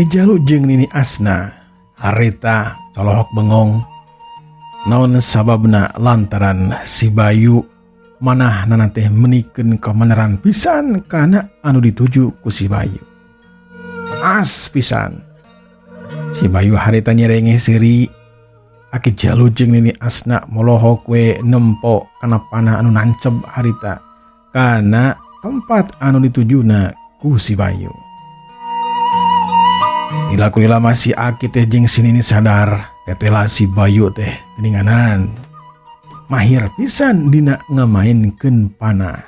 Aki Jalu jeung Nini Asna harita colohok bengong. Naon sababna lantaran si Bayu manahna teh menikeun kebenaran pisan kana anu dituju ku si Bayu. As pisan. Si Bayu harita nyerengeh seuri. Aki Jalu jeung Nini Asna molohok we nempo kana panah anu nanceb harita kana tempat anu ditujuna ku si Bayu. Lila kulila masih Aki teh jeung si Nini sadar tetela si Bayu teh geuninganan. Mahir pisan dina ngamainkeun panah.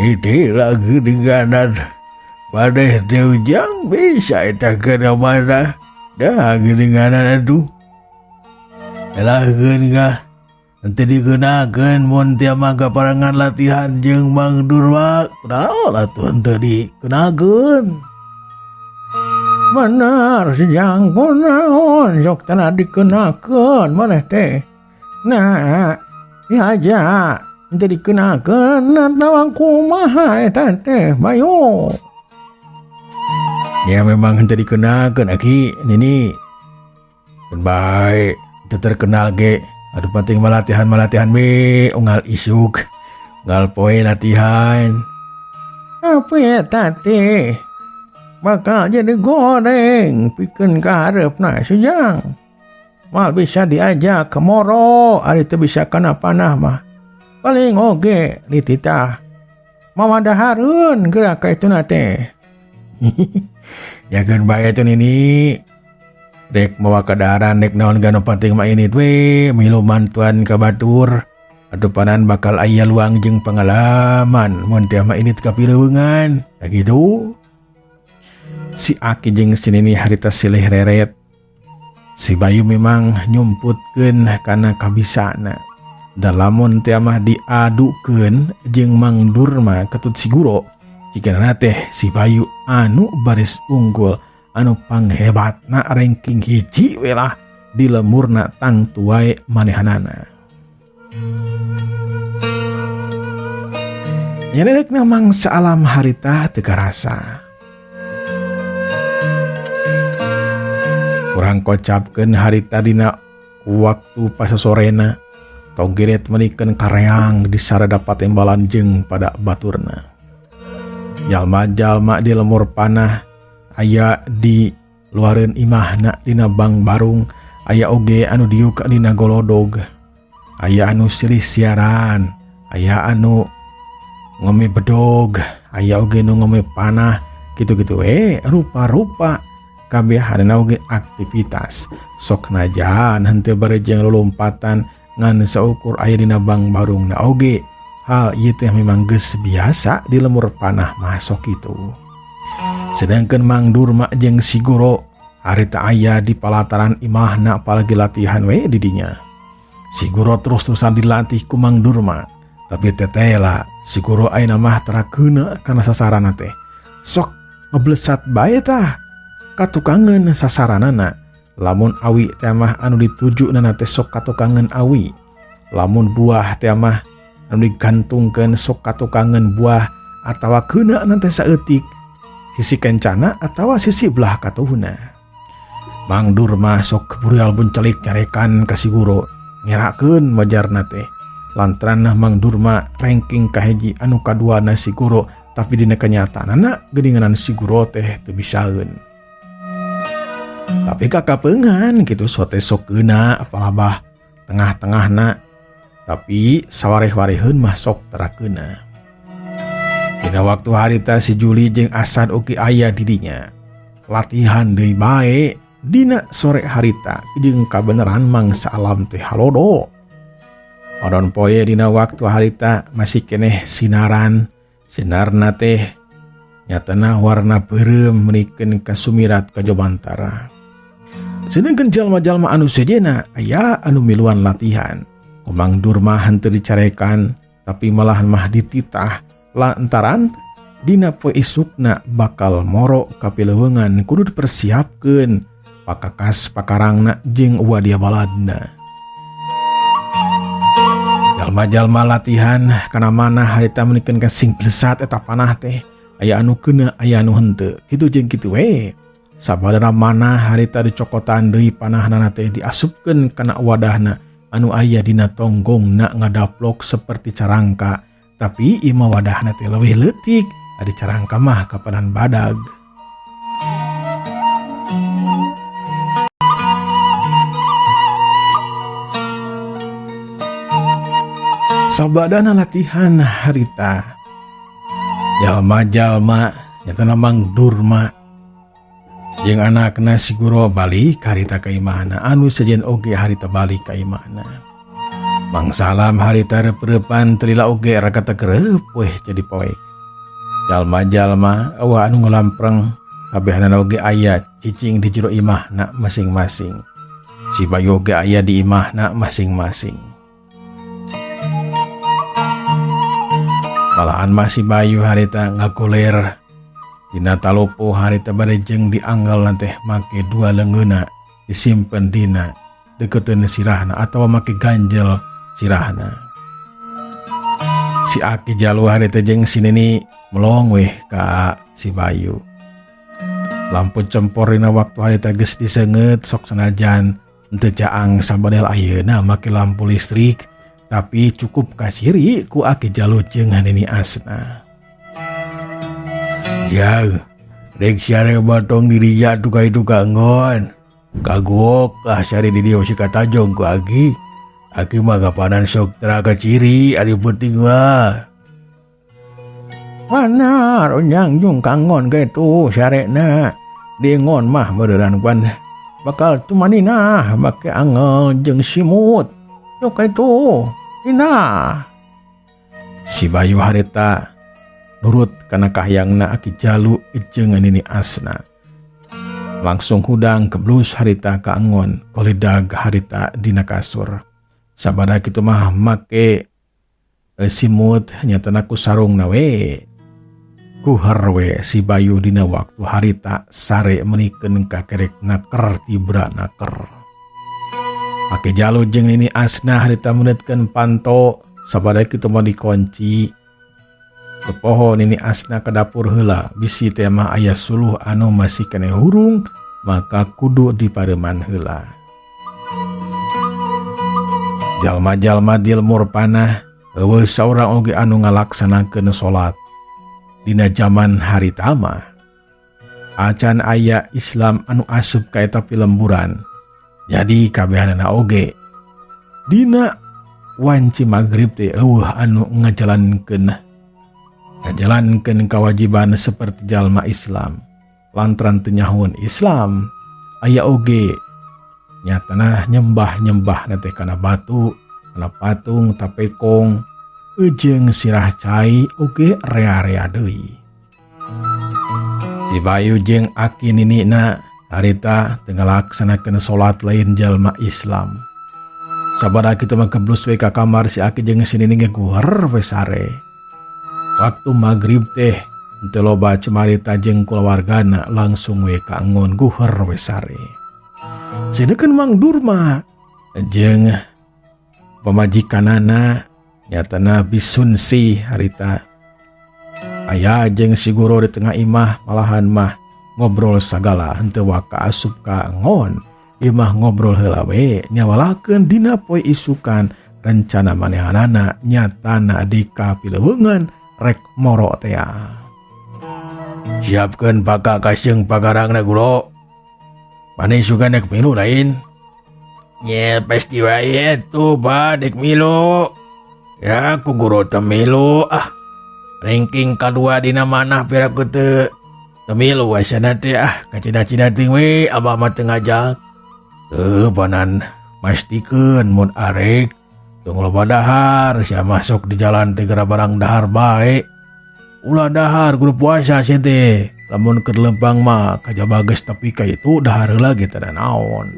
Ini lagi geuninganan. Maneh teh Ujang bisa eta kana mana. Dah geuninganan atuh. Elahkeun ka. Henteu dikenakeun mun tia mah kaparangan latihan jeung Mang Durma. Kunaon atuh henteu dikenakeun. Bener si Jang, kunaon sok tara dikenakeun maneh teh. Nah, dihaja henteu dikenakeun atawa kumaha eta teh Bayu. Ya memang henteu dikenakeun Aki Nini. Pun bae henteu terkenal ge. Aduh penting mah latihan-latihan we unggal isuk, unggal poe latihan. Apa eta teh? Bakal jadi goreng pikeun ka hareupna si Jang. Mal bisa diajak ke moro, ari teu bisa kana panah mah. Paling oge dititah. Mawa dahareun geura ka ituna teh. Yakeun bae atuh Nini. Rek mawa kadaharan rek naon gano penting mah ini we milu mantuan ka batur. Atuh panan bakal aya luang jeung pengalaman mun teh mah ini ka pileuweungan. Ya gitu. Si Aki jeung si Nini harita silih reret. Si Bayu memang nyumputkeun kana kabisana. Da lamun teh mah diadukeun jeung Mang Durma ketut si Guro, jigana teh si Bayu anu baris unggul, anu panghebatna ranking hiji we lah di lemurna tangtu wae manehanana. Nyerekna mangsa alam harita teu karasa. Urang kocapkeun harita dina waktu pasosorena, tonggiret menikeun kareang di sarada patembalan jeung pada baturna. Jalma-jalma di lemur panah aya di luareun imahna dina bang barung, aya oge anu diuk dina golodog, aya anu silih siaran, aya anu ngome bedog, aya oge nu ngome panah, gitu-gitu we rupa-rupa kabehanana oge aktivitas. Sok najan henteu bari jeung lolompatan ngan saukur aya dina bang barungna oge. Hal ieu teh memang geus biasa di lemur panah mah sok kitu. Sedangkan Mang Durma jeung si Guro harita aya di palataran imahna apalagi latihan we di dinya. Si Guro terus-terusan dilatih ku Mang Durma, tapi tetela si Guro ayeuna mah tara keuna kana sasaranna teh. Sok ngeblesat bae tah katukangeun sasaranana. Lamun awi teh mah anu dituju nana teh sok katukangeun awi. Lamun buah teh mah anu digantungkeun sok katukangeun buah atawa keuna na teh saeutik sisi kencana atawa sisi belah katuhuna. Mang Durma sok burial buncelik nyarekan ka si Guro, ngerakeun wajarna teh. Lantaran Mang Durma ranking kahiji anu kaduana si Guro, tapi dina kenyataanana geuninganan si Guro teh teu bisaeun. Tapi kakapeungan kitu sote sok keuna apalabah tengah-tengahna, tapi sawareh-wareheun mah sok tara keuna. Dina waktu harita si Juli jeung Asad oge aya di dinya. Latihan deui bae dina sore harita jeung kabeneran mangsa alam teh halodo. Odon poe dina waktu harita masih keneh sinaran, sinarna teh nyatana warna beureum menikeun kasumirat ka jobantara. Sedangkan jalma-jalma anu sejenna aya anu miluan latihan. Komang Durma henteu dicarekan tapi malahan mah dititah lantaran dina poe isukna bakal moro ka pileuweungan kudu dipersiapkeun pakakas pakarangna jeung wadia baladna. Jalma-jalma latihan kana manah harita menikeun ka sing blesat eta panah teh. Aya anu keuna aya anu henteu. Kitu jeung kitu we. Sabadana manah harita dicokotan deui panahna teh diasupkeun kana wadahna anu aya dina tonggongna ngadaplok seperti carangka, tapi ieu mah wadahna teh leuwih leutik, ari carangka mah kapanan badag. Sabadana latihan harita jalma-jalma nyatana Mang Durma jeung anakna si Guro balik harita ka imahna anu sejen oge harita balik ka imahna. Mang Salam harita reup-reupan teu oge raga tegereup weh jadi poek. Jalma-jalma eueuh anu ngalampreng kabehanana oge aya cicing di jero imahna masing-masing. Si Bayu oge aya di imahna masing-masing. Malahan masih Bayu harita ngagoler dina talopo harita bade jeung dianggal teh make dua leungeunna disimpen dina deketeun sirahna atawa make ganjel sirahna. Si Aki Jalu harita jeung si Nini melong weh ka si Bayu. Lampu cempor dina waktu harita geus diseungeut sok sanajan henteu caang sabadel ayeuna make lampu listrik, tapi cukup kaciri ku Aki Jalu jeung Nini Asna. Jang, rek sare batong diri jatuh ka itu kangon. Kagok ah sare di dieu si katajong ku Aki. Aki mah kapanan sok tera kaciri ari penting mah. Mana ronyang jung kangon kitu sarena. Dingon mah meureun pan bakal tumanina make angel jeung simut. Yok itu, ina. Si Bayu harita nurut kana kahyangna Aki Jalu jeung Nini Asna. Langsung hudang keblus harita ka angon, koledag harita dina kasur. Sabada kitu mah make simut nyatana ku sarungna we. Kuher we si Bayu dina waktu harita sare menikeun kakerek naker tibra naker. Aki Jalu jeung Nini Asna harita meunetkeun panto sabada kitu mah dikunci. Kepoho Nini Asna ke dapur heula bisi teh mah aya suluh anu masih keneh hurung maka kudu dipareuman heula. Jalma-jalma di lemur panah eueuh saurang oge anu ngalaksanakeun salat. Dina jaman harita mah acan aya Islam anu asup ka eta pilemburan. Jadi kabehanana oge dina wanci magrib teh eueuh anu ngajalankeun kewajiban seperti jalma Islam. Lantaran teu nyahueun Islam aya oge nyatana nyembah-nyembah na teh kana batu, kana patung, tapekong, eujeung sirah cai oge rea-rea deui. Si Bayu jeung Aki Ninina harita teu ngalaksanakeun salat lain jalma Islam. Sabada kitu mah keblus we ka kamar si Aki jeung si Nini geguher we sare. Waktu magrib teh henteu loba cumarita jeung kulawargana langsung we ka angon guher we sare. Sinekeun Mang Durma jeung pamajikanana nyatana bisunsi harita. Aya jeung si Guru di tengah imah malahan mah ngobrol sagala henteu waka asup ka ngon. Imah ngobrol heula we nyawalakeun dina poe isukan rencana manehanana nyatana di kapileuweungan rek moro tea. Siapkeun paka kaseung pagarangna Guru. Mane sugan dek milu lain? Nya pasti wae atuh ba dek milu. Ya ku guru teu milu ah. Ranking kadua dina manah pira ku teu milu wasana teh ah kacida-cida teuing we abah mah teu ngajak. Teu panan mastikeun mun arek tong loba dahar sia masuk di jalan teh gara barang dahar bae. Ulah dahar kudu puasa sia teh. Lamun keur lempang mah kajaba geus tapi ka itu dahar heula ge teh naon.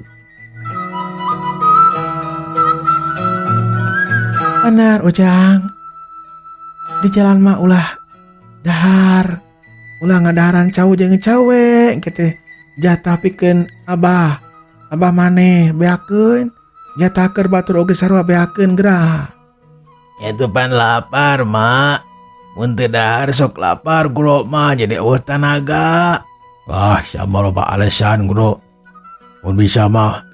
Benar Ujang. Di jalan mah ulah dahar. Ulah ngadaharan cau jeung cawe kitu jatah pikeun abah. Abah maneh beakeun jatah keur batur oge sarua beakeun geura. Itu pan lapar mak. Mun teu dahar sok lapar guru mah jadi eueuh tanaga. Wah, sama loba alasan guru. Mun bisa mah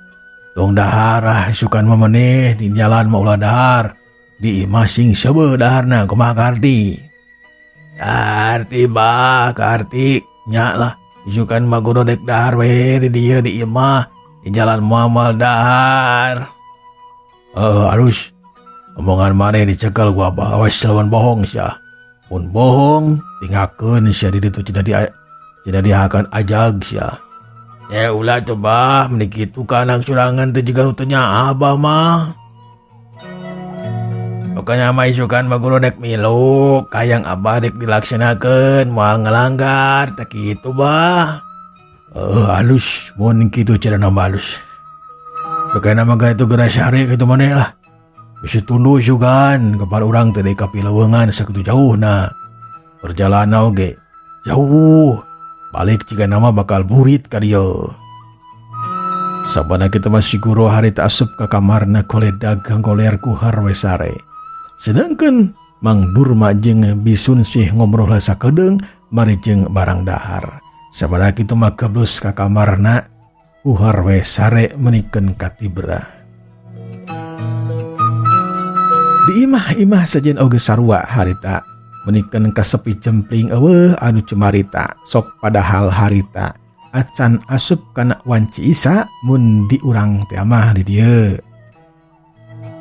tong dahar ah isukan mah maneh di jalan mah ulah dahar. Di imah sing seubeuh daharna kumaha karti. Karti bah, karti nya lah. Isukan mah guru dek dahar we di dieu di imah di jalan mah moal dahar. Halus. Omongan maneh dicekel gua abah, awas lawan bohong sia. Mun bohong tinggalkeun sia di ditu cenah dihakan ajag sia. Ya ulah tuh bah, meni kitu ka anak curangan teh jiga nu teu nyaah abah mah. Pokoknya mah isukan mah guru dek milu, kayang abah dek dilaksanakeun, moal ngelanggar, teh kitu bah. Halus, mun kitu cenah mah halus. Pokoknya mah itu geura sare kitu maneh lah. Bisa tunduh sugan kepada orang teh ka pileuweungan sakitu jauhna. Perjalanan oge jauh. Balik jika nama bakal burit ka dieu. Sabana kita masih guru harita asup ka kamarna koledag goler ku harwe sare. Sedangkan Mang Durma jeung Bisun sih ngobrol sakedeung bari jeung barang dahar. Sabana kitu mah geblus ka kamarna ku harwe sare menikeun katibra. Di imah-imah sajen oge sarua harita menikeun kasepi jempling eueuh anu cumarita sok padahal harita acan asup kana wanci isa mun diurang teh mah di dieu.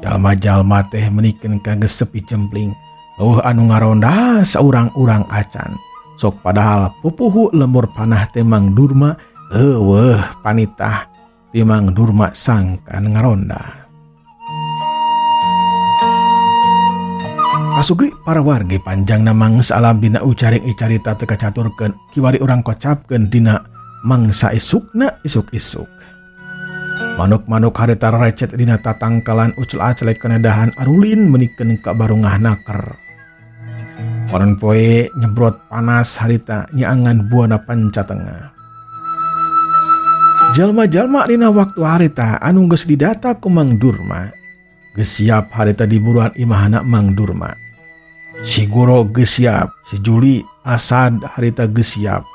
Jalma-jalma teh menikeun ka geus sepi jempling eueuh anu ngaronda saurang-urang acan sok padahal pupuhu lemur panah teh Mang Durma eueuh panitah ti Mang Durma sangkan ngaronda. Kasugri para wargi panjang mangsa alam dina ucaring icarita teu kacaturkeun kiwari urang kocapkeun dina mangsa isukna isuk-isuk. Manuk-manuk harita recet dina tatangkalan ucul-aclek kana dahan arulin menikeun ka barungah naker. Panon poe nyebrot panas harita nyaangan buana panca tengah. Jalma-jalma dina waktu harita anu geus didata ku Mang Durma geus siap harita diburuan imahna Mang Durma. Si Goro geus siap, si Juli Asad harita geus siap.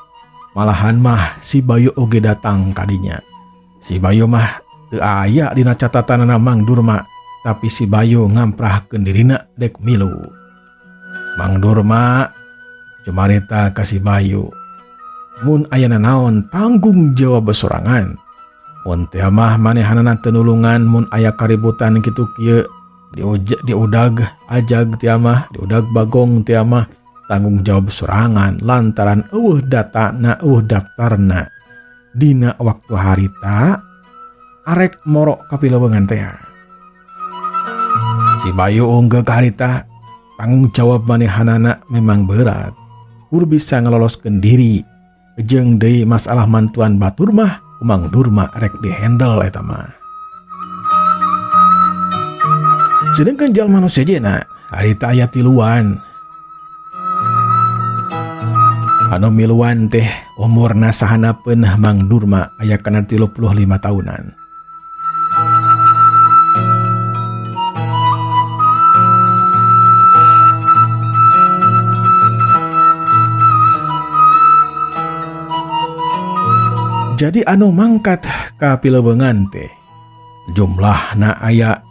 Malahan mah si Bayu oge datang kadinya. Si Bayu mah teu aya dina catatanana Mang Durma, tapi si Bayu ngamprahkeun dirina dek milu. Mang Durma cumarita ka si Bayu. Mun aya nanaon tanggung jawab sorangan. Mun teh mah manehanana teu nulungan mun aya kaributan kitu kieu diudag ajag teh mah, diudag bagong teh mah tanggung jawab sorangan lantaran eueuh datana eueuh daftarna. Dina waktu harita arek morok ka pilewengan teh. Si Bayu unggeuh ka harita tanggung jawab manehanana memang berat. Kudu bisa ngeloloskeun diri jeung deui masalah mantuan batur mah Mang Durma rek dihandle eta mah. Sedangkan jalma nu sejenna harita aya tiluan. Anu miluan teh umurna sahanapeun Mang Durma aya kana 35 tahunan. Jadi anu mangkat ka pilewengan teh jumlahna aya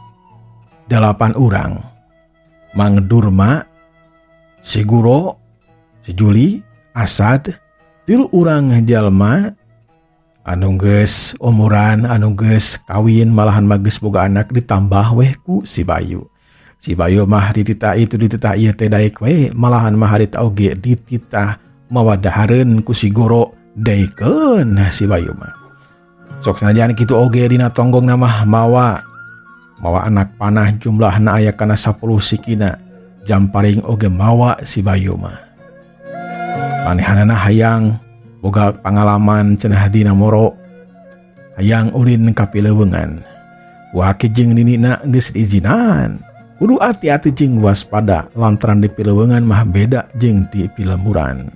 8 urang. Mang Durma, si Guro, si Juli, Asad, 3 urang jalma anu geus umuran, anu geus kawin malahan mah geus boga anak ditambah weh ku si Bayu. Si Bayu mah dititah itu dititah ieu teh daek we, malahan mah harita oge dititah mawa dahareun ku si Goro. Daekeun si Bayu mah. Sok sanajan kitu oge dina tonggong mah mawa anak panah jumlahna aya kana 10 sikina. Jamparing oge mawa si Bayu mah. Manehanana hayang boga pangalaman cenah dina moro. Hayang ulin ka pileuweungan. Waki jeung ninina geus diizinan. Kudu ati-ati jeung waspada lantaran di pileuweungan mah beda jeung di pilemburan.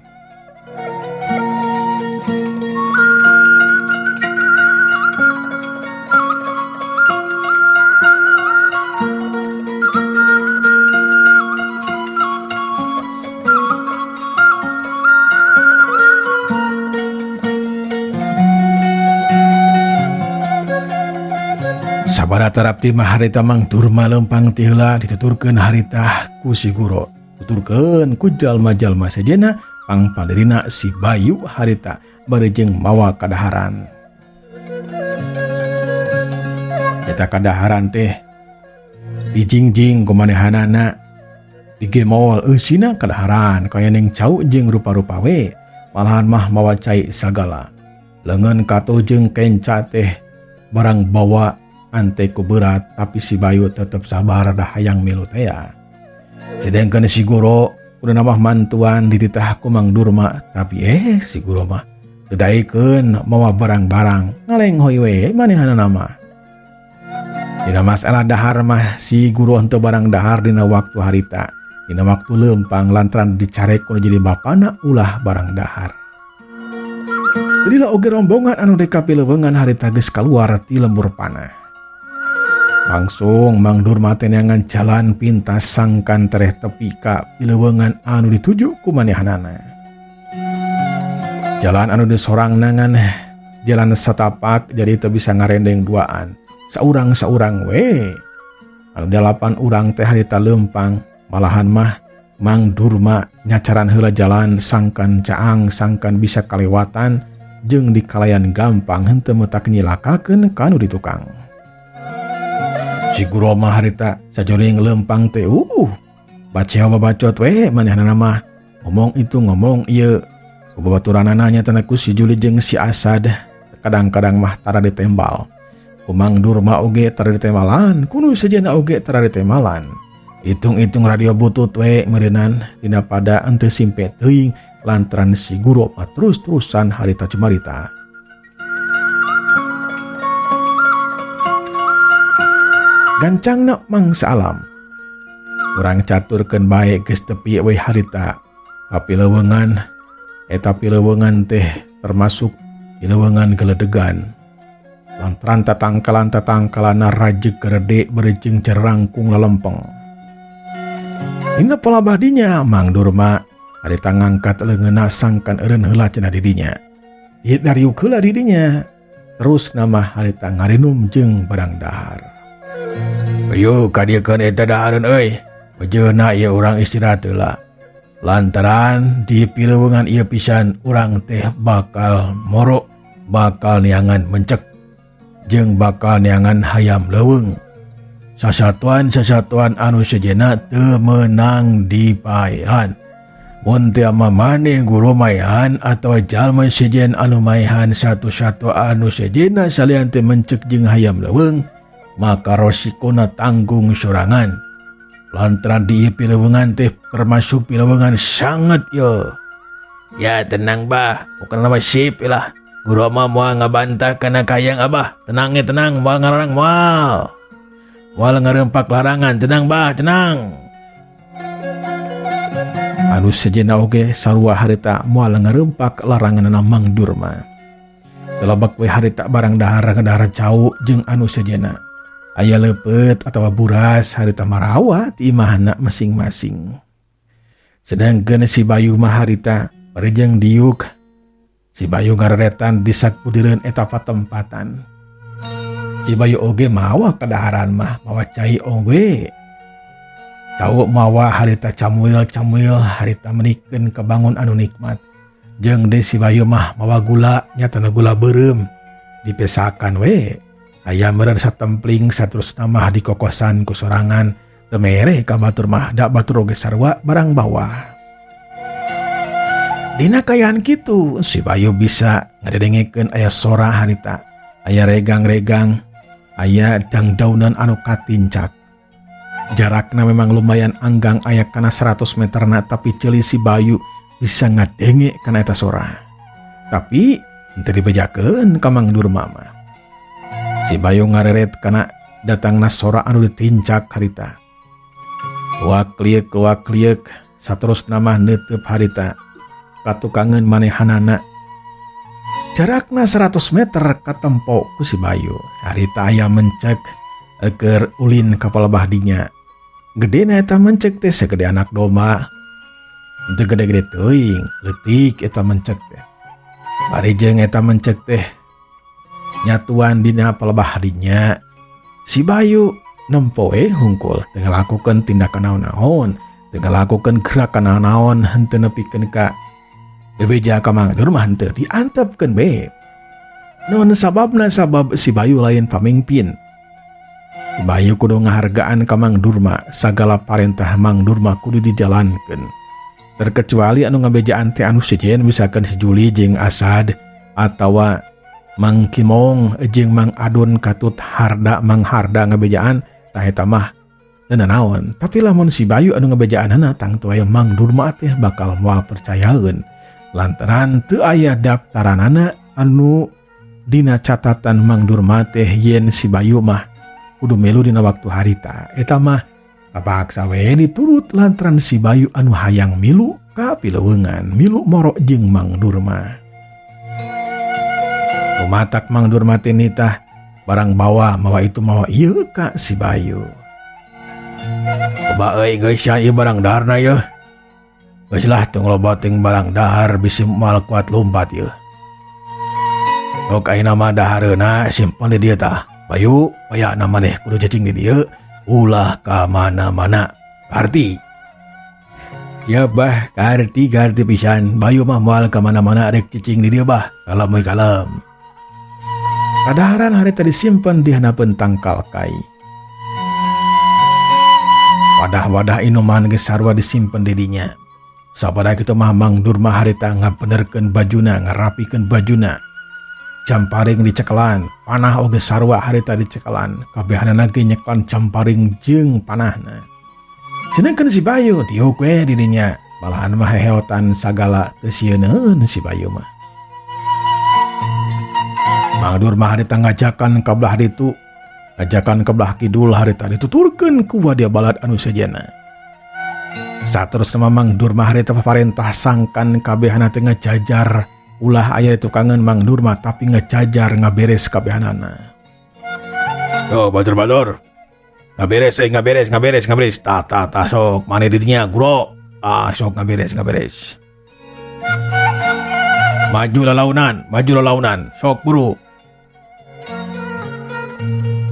Sabada tarapti mah harita Mang Durma lempang ti heula dituturkeun harita ku si guru. Tuturkeun ku jalma-jalma sejenna pangpalirina si Bayu harita bari jeung mawa kadaharan. Eta kadaharan teh dijingjing ku manehanana digemol eusina kadaharan kaya ning cau jeung rupa-rupa we malahan mah mawa cai sagala. Leungeun katuh jeung kenca teh barang bawa ante ku berat tapi si Bayu tetep sabar dah hayang milu tea. Sedangkan si guru udah nambah mantuan dititah ku Mang Durma tapi si guru mah gedaikeun mawa barang-barang ngalenghoy we manehanana mah. Dina masalah dahar mah si guru henteu barang dahar dina waktu harita. Dina waktu lempang lantaran dicarek kudu jadi bapana ulah barang dahar. Lila oge rombongan anu dek ka pileuweungan harita geus kaluar ti lembur panah. Langsung Mang Durma teh neangan jalan pintas sangkan tereh tepi ka pileuweungan anu dituju ku manehanana. Jalan anu disorang nangan jalan satapak jadi teu bisa ngarendeng duaan. Saurang-saurang we. Anu 8 urang teh harita lempang malahan mah Mang Durma nyacaran heula jalan sangkan caang sangkan bisa kalewatan jeung dikalayan gampang henteu metak nyilakakeun kanu di tukang. Si guru mah harita sajoring lempang teh baceo babacot we manehanana mah ngomong itu ngomong ieu. Kubabaturanana nyatana ku si Juli jeung si Asad kadang-kadang mah tara ditembal. Ku Mang Durma oge tara ditembalan, kunu sejenna oge tara ditembalan. Hitung-hitung radio butut we meureunan dina pada henteu simpe teuing lantaran si guru mah terus-terusan harita cumarita. Gancangna mangsa alam. Urang caturkeun bae geus tepi we harita. Kapileuweungan eta pileuweungan teh termasuk pileuweungan geledegan. Lantaran tatangkalan-tatangkalana rajeg gerede berejeng cerangkung lelempeng. Dina pola badinya Mang Durma harita ngangkat leungeunna sangkan eureun heula cenah didinya. Ieu dariuk heula didinya. Terus nama harita ngarinum jeung barang dahar. Ayo kadieukeun eta dahareun euy. Bejeuna ieu urang istirahat heula. Lantaran di pileuweungan ieu pisan urang teh bakal moro, bakal neangan mencek jeung bakal neangan hayam leuweung. Sasatuan-sasatuan anu sejenna teu meunang dipaehan. Mun teu maneh guru maehan atawa jalma sejen anu maehan satu-satu anu sejenna salian teh mencek jeung hayam leuweung, maka rosikona tanggung sorangan. Lantaran di pileuweungan teh termasuk pileuweungan sangat yo. Ya tenang bah, bukan nama sip lah. Guru mah moal ngabantah kana kayang abah. Tenang ya tenang, moal ngarang moal. Moal ngarempak larangan, tenang bah, tenang. Anu sejenna oge sarua harita moal ngarempak laranganna Mang Durma. Telebak we harita barang dahar dahar cau jeung anu sejenna. Aya leupet atawa buras harita marawa ti imahna masing-masing. Sedangkeun si Bayu mah harita bari jeung diuk. Si Bayu ngareretan di sakudireun eta patempatan. Si Bayu oge mawa kadaharan mah mawa cai oge. Cau mawa harita camuil-camuil harita menikeun kabangun anu nikmat. Jeung deui si Bayu mah mawa gula nyatana gula beureum dipesakan we. Aya meureun satempling saterusna mah dikokosan ku sorangan teu mere ka batur mah da batur oge sarua barang bawa. Dina kayaan kitu si Bayu bisa ngadengekeun aya sora harita, aya regang-regang, aya dangdaunan anu katincak. Jarakna memang lumayan anggang aya kana 100 meterna tapi ceuli si Bayu bisa ngadenge kana eta sora. Tapi henteu dibejakeun ka Mang Durma mah. Si Bayu ngareret kana datangna sora anu ditincak harita. Luak liek saterusna mah neuteub harita katukangeun manehanana. Jarakna 100 meter katempo ku si Bayu. Harita aya mencek eukeur ulin ka palebah dinya. Gedena eta mencek teh sagede anak domba. Henteu gede-gede teuing, leutik eta mencek teh. Bari jeung eta mencek teh nyatuan dina palebah dinya. Si Bayu nempo we hungkul teu ngalakukeun tindakan naon-naon, teu ngalakukeun gerakan naon-naon, henteu nepikeun ka bebeja ka Mang Durma, henteu diantepkeun we. Naon sababna? Sabab si Bayu lain pamimpin. Si Bayu kudu ngahargaan ka Mang Durma, sagala parentah Mang Durma kudu dijalankeun. Terkecuali anu ngabejaan teh anu sejen, misalkan si Juli jeung Asad atawa Mang Kimong jeung Mang Adun katut Harda, Mang Harda ngabejaan, tah eta mah teu nanaon. Tapi lamun si Bayu anu ngabejaanana, tangtu aya Mang Durma teh bakal moal percayaeun lantaran teu aya daftaranana anu dina catatan Mang Durma teh yen si Bayu mah kudu melu dina waktu harita. Eta mah kapaksa we diturut lantaran si Bayu anu hayang milu ka pileungan, milu morok jeung Mang Durma. Lumatak Mang Durma teh nitah barang bawa, mawa itu mawa ieu ka si Bayu. Coba euy geus ieu barang daharna yeuh. Geus lah teu loba teuing barang dahar bisi moal kuat lumpat yeuh. Sok ayeuna mah dahareuna simpen di dieu tah. Bayu, wayahna maneh kudu cicing di dieu, ulah ka mana-mana. Karti. Ya bah, karti karti pisan. Bayu mah moal ka mana-mana rek cicing di dieu bah. Kalem we kalem. Kadaharan harita disimpen di handapeun tangkal kai. Wadah-wadah inuman geus sarua disimpen di dinya. Sabada kitu mah Mang Durma harita ngabenerkeun bajuna, ngarapikeun bajuna. Jamparing dicekelan, panah oge sarua harita dicekelan. Kabehanana ge nyekelan jamparing jeung panahna. Sedengkeun si Bayu diuk we di dinya. Malahan mah heheotan sagala teu sieuneun si Bayu mah. Mang Durma harita ngajakan ka belah ditu, ngajakan ka belah kidul harita dituturkeun ku wadia balad anu sejenna. Saterusna Mang Durma harita paparentah sangkan kabehana teh ngajajar, ulah aya tukangan Mang Durma tapi ngajajar ngaberes kabehanana. Yo batur-batur. Ngaberes euy, ngaberes, ngaberes, ngaberes. Tah tah tah sok mane di dinya guro. Ah sok ngaberes, ngaberes. Maju lalaunan, maju lalaunan, sok buru.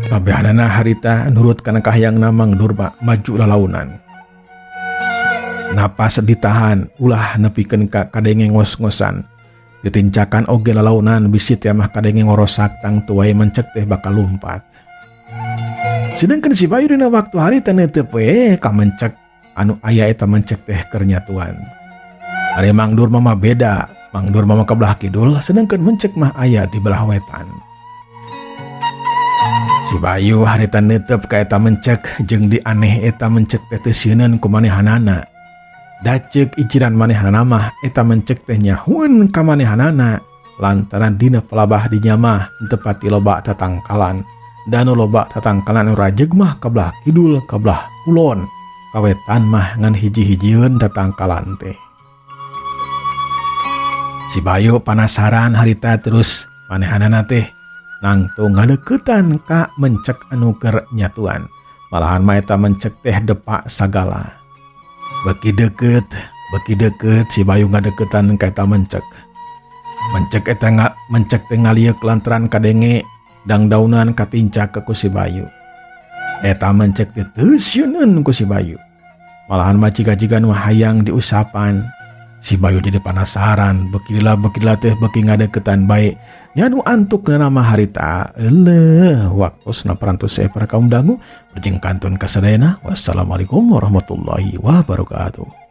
Kabehanana harita nurut kana kahayangna Mang Durma maju lalaunan. Napas ditahan, ulah nepikeun ka kadenge ngos-ngosan. Ditincakan oge lalaunan bisi teh mah kadenge ngorosak tangtu wae mencek teh bakal lumpat. Sedengkeun si Bayu dina waktu harita neuteup we ka mencek anu aya eta mencek teh keur nyatuan. Ari Mang Durma mah beda, Mang Durma mah ka belah kidul, sedengkeun mencek mah aya di belah wetan. Si Bayu harita neuteup ka eta mencek jeung di aneh eta mencek teh teu sieuneun ku manehanana. Daceuk ijiran manehanana mah eta mencek teh nyahueun ka manehanana lantaran dina pelabah dinya mah teu pati loba tatangkalan. Danu loba tatangkalan anu rajeg mah ka belah kidul ka belah kulon, kawetan mah ngan hiji-hijieun tatangkalan teh. Si Bayu panasaran harita terus manehanana teh nangtung ngadeukeutan ka mencek anu keur nyatuan. Malahan mah eta mencek teh depak sagala. Beki deukeut si Bayu ngadeukeutan ka eta mencek. Mencek eta mencek teh ngalieuk lantaran kadenge dangdaunan katincak ku si Bayu. Eta mencek teh teu sieuneun ku si Bayu. Malahan mah jiga-jiga nu hayang diusapan. Si Bayu jadi penasaran, bekila-bekila teh beki ngadeukeutan bae. Nya nu antuk nama harita. Eleuh, waktosna parantos saya para kaum dangu berjeng kantun kasadayana. Wassalamualaikum warahmatullahi wabarakatuh.